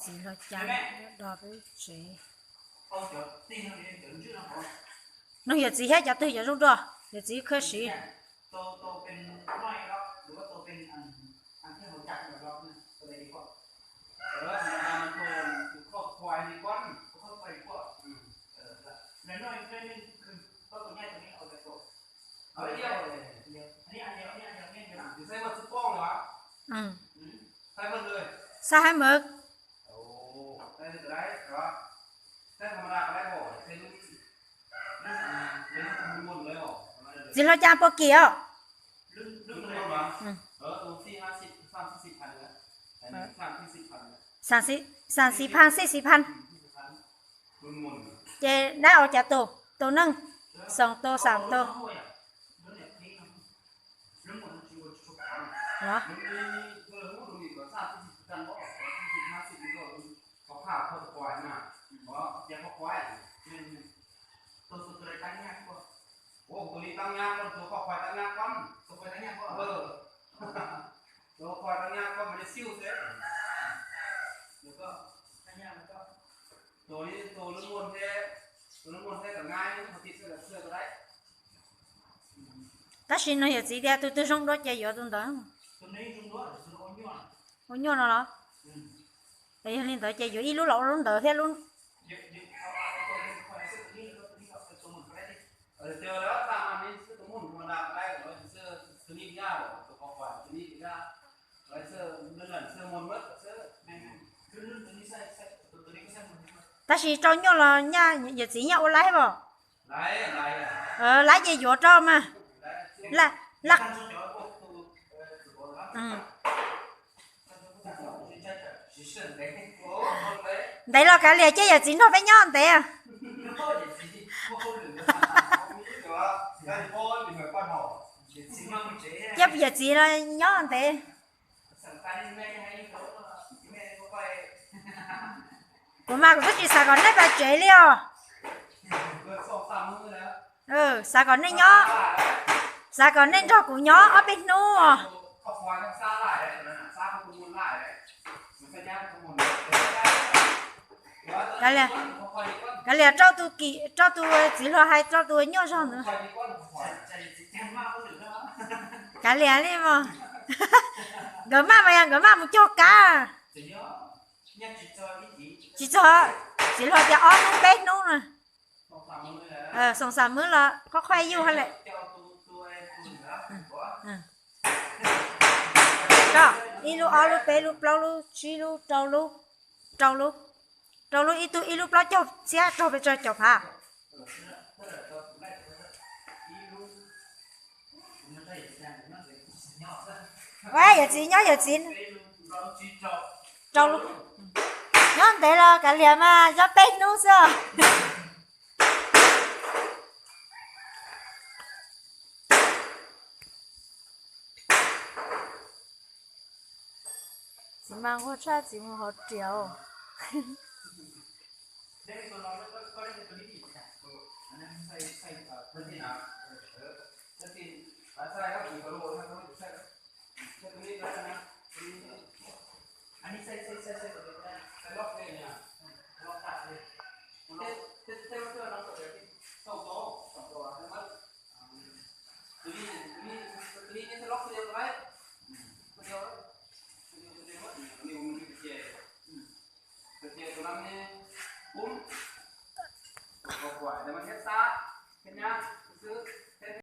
Los cas do peb tsev. Nug yawm txiv thiab cov twg yuav zoo dua, yawm txiv khawb siv. Xav hais mawv. Txiv hluas cas pua kim os. Xam xis phaj xij xis phaj. Ces dab ua cas tus, tus neeg, xoom tus xam tus. Tab sis no yawm txiv tias tus twg zoo dua ces yuav tus ntawd. Ua nyuaj no los? Yog li ntawd ces yuav ib lub los ua lub ntawd thiab lub. Tab sis rau nyuaj los yawm txiv nyaj ua laib os. Laib ces yuav rau mas. Ntev los kav liam, cia yawm txiv nrog peb nyob ntev. Cia yawm txiv los nyob ntev. Kuv mas kuv twb tsis xav kom nej pais tsev li os. Xav kom nej nyob, xav kom nej nrog kuv nyob ob peb hnub. Kav liam, rau tus txiv hluas hais rau tus nyuaj zog ntawd. Kav liam li mas. Nkawd maj mas yog nkawd maj mus cog kab. Tsis txog, txiv hluas tias ob hnub peb hnub na. Xoom xam mab los qhov qhua yuj ha lawm. Ib lub, ob lub, peb lub, plaub lub, tsib lub, rau lub, rau lub, rau lub ib tug ib lub plaub caug txhiab raug pes tsawg caum phav. Yawm txiv nyob, yawm txiv rau lub. Nyob ntev los kav liam mas nyob peb hnub xwb. Txiv mas nquag tshaj txiv mus hauv riam.